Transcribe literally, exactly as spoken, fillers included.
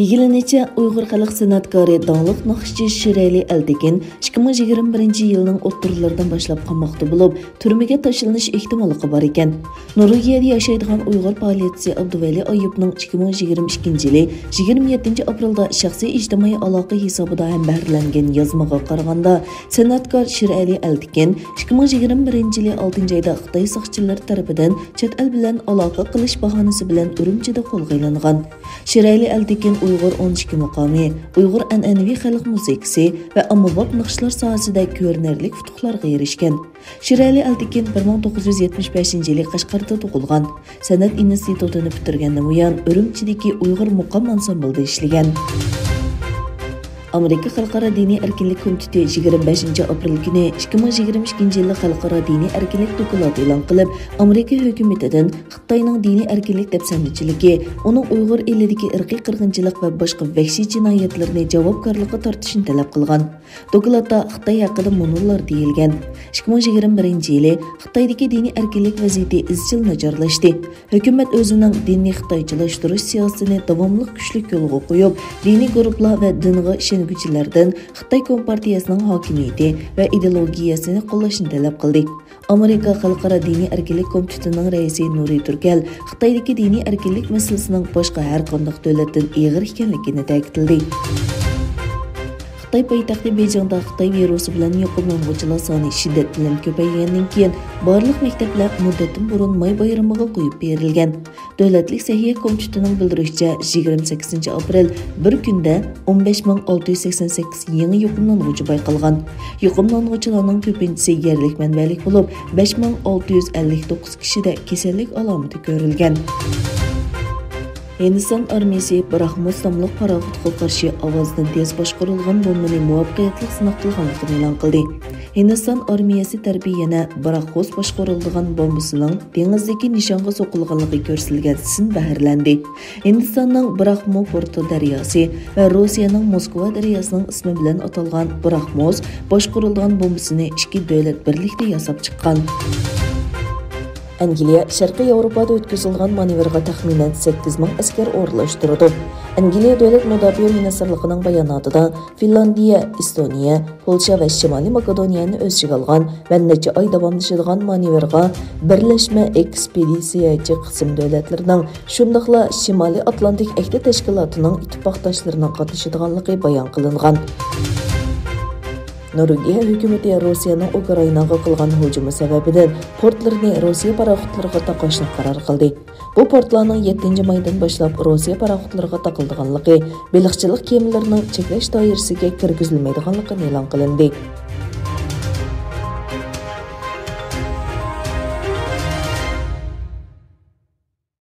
ئىگىلىنىشىچە، ئۇيغۇر خەلق سەنئەتكارى، داڭلىق ناخشىچى شىرئەلى ئەلتېكىن ئىككى مىڭ يىگىرمە بىرىنچى يىلنىڭ ئوتتۇرىلىرىدىن باشلاپ قاماقتا بولۇپ، تۈرمىگە تاشلىنىش ئېھتىماللىقى بار ئىكەن. نورۋېگىيەدە ياشايدىغان ئۇيغۇر پائالىيەتچىسى ئابدۇۋەلى ئايۇپنىڭ ئىككى مىڭ يىگىرمە ئىككىنچى يىلى يىگىرمە يەتتىنچى ئاپرېلدا شەخسىي ئىجتىمائىي ئالاقە ھېسابىدا ھەمبەھىرلەنگەن يازمىغا قارىغاندا، سەنئەتكار شىرئەلى ئەلتېكىن ئىككى مىڭ يىگىرمە بىرىنچى يىلى ئالتىنچى ئايدا خىتاي ساقچىلىرى تەرىپىدىن چەت ئەل بىلەن ئالاقە قىلىش باھانىسى بىلەن ئۈرۈمچىدە قولغا ئېلىنغان. شىرئەلى ئەلتېكىن ئۇيغۇر ئون ئىككى مۇقامى، ئۇيغۇر ئەنئەنىۋى خەلق مۇزىكىسى ۋە ئاممىباب ناخشىلار ساھەسىدە كۆرۈنەرلىك ئۇتۇقلارغا ئېرىشكەن. شىرئەلى ئەلتېكىن بىر مىڭ توققۇز يۈز يەتمىش بەشىنچى يىلى قەشقەردە تۇغۇلغان. سەنئەت ئىنستىتۇتىنى پۈتتۈرگەندىن بۇيان، ئۈرۈمچىدىكى ئۇيغۇر مۇقام ئانسامبلىدا ئىشلىگەن. ئامېرىكا خەلقئارا دىنىي ئەركىنلىك كومىتېتى يىگىرمە بەشىنچى ئاپرېل كۈنى ئىككى مىڭ يىگىرمە ئىككىنچى يىللىق خەلقئارا دىنىي ئەركىنلىك دوكلاتى ئېلان قىلىپ، ئامېرىكا ھۆكۈمىتىدىن خىتاينىڭ دىنىي ئەركىنلىك دەپسەندىچىلىكى، ئۇنىڭ ئۇيغۇر ئېلىدىكى ئىرقىي قىرغىنچىلىق ۋە باشقا ۋەھشىي جىنايەتلىرىنى جاۋابكارلىققا تارتىشنى تەلەپ قىلغان. دوكلاتتا خىتاي ھەققىدە مۇنۇلار دېيىلگەن: ئىككى مىڭ يىگىرمە بىرىنچى يىلى خىتايدىكى دىنىي ئەركىنلىك ۋەزىيىتى ئىزچىل ناچارلاشتى. ھۆكۈمەت ئۆزىنىڭ دىننى خىتايچىلاشتۇرۇش سىياسىتىنى داۋاملىق كۈچلۈك يولغا قويۇپ، دىنىي گۇرۇپپىلار ۋە دىنغا ئىشەنگۈچىلەردىن خىتاي كومپارتىيەسىنىڭ ھاكىمىيىتى ۋە ئىدېئولوگىيەسىنى قوللاشنى تەلەپ قىلدى. ئامېرىكا خەلقئارا دىنىي ئەركىنلىك كومىتېتىنىڭ رەئىسى نۇرى تۈركەل خىتايدىكى دىنىي ئەركىنلىك مەسىلىسىنىڭ باشقا ھەر قانداق دۆلەتتىن ئېغىر ئىكەنلىكىنى تەكىتلىدى. خىتاي پايتەختى بېيجىڭدا خىتاي ۋىرۇسى بىلەن يۇقۇملانغۇچىلار سانى شىددەت بىلەن كۆپەيگەندىن كېيىن، بارلىق مەكتەپلەر مۇددەتتىن بۇرۇن ماي بايرىمىغا قويۇپ بېرىلگەن. دۆلەتلىك سەھىيە كومىتېتىنىڭ بىلدۈرۈشىچە، يىگىرمە سەككىزىنچى ئاپرېل بىر كۈندە ئون بەش مىڭ ئالتە يۈز سەكسەن سەككىز يېڭى يۇقۇملانغۇچى بايقالغان. يۇقۇملانغۇچىلارنىڭ كۆپىنچىسى يەرلىك مەنبەلىك بولۇپ، بەش مىڭ ئالتە يۈز ئەللىك توققۇز كىشىدە كېسەللىك ئالامىتى كۆرۈلگەن. ھىندىستان ئارمىيەسى براخموس ناملىق پاراخوتقا قارشى ئاۋازدىن تېز باشقۇرۇلغان بومبىنى مۇۋەپپەقىيەتلىك سىناق قىلغانلىقىنى ئېلان قىلدى. ھىندىستان ئارمىيەسى تەرىپى يەنە براخموس باشقۇرۇلىدىغان بومبىسىنىڭ دېڭىزدىكى نىشانغا سوقۇلغانلىقى كۆرسىتىلگەن سىن بەھرىلەندى. ھىندىستاننىڭ براخموپۇترا دەرياسى ۋە روسىيەنىڭ موسكۋا دەرياسىنىڭ ئىسمى بىلەن ئاتالغان براخموس باشقۇرۇلىدىغان بومبىسىنى ئىككى دۆلەت بىرلىكتە ياساپ چىققان. ئەنگلىيە شەرقىي ياۋروپادا ئۆتكۈزۈلگەن مانېۋىرغا تەخمىنەن سەككىز مىڭ ئەسكەر ئورۇنلاشتۇرىدۇ. ئەنگلىيە دۆلەت مۇداپىئە مىنىستىرلىقىنىڭ باياناتىدا، فىنلاندىيە، ئېستونىيە، پولشا ۋە شىمالىي ماكېدونىيەنى ئۆز ئىچىگە ئالغان ۋە نەچچە ئاي داۋاملىشىدىغان مانېۋىرغا بىرلەشمە ئېكسپېدىتسىيەچى قىسىم دۆلەتلىرىنىڭ، شۇنداقلا شىمالىي ئاتلانتىك ئەھدى تەشكىلاتىنىڭ ئىتتىپاقداشلىرىنىڭ قاتنىشىدىغانلىقى بايان قىلىنغان. نورۋېگىيە ھۆكۈمىتى روسىيەنىڭ ئۇكرائىناغا قىلغان ھۇجۇمى سەۋەبىدىن پورتلىرىنى روسىيە پاراخوتلىرىغا تاقاشنى قارار قىلدى. بۇ پورتلارنىڭ يەتتىنچى مايدىن باشلاپ روسىيە پاراخوتلىرىغا تاقىلىدىغانلىقى، بېلىقچىلىق كېمىلىرىنىڭ چەكلەش دائىرىسىگە كىرگۈزۈلمەيدىغانلىقى ئېلان قىلىندى.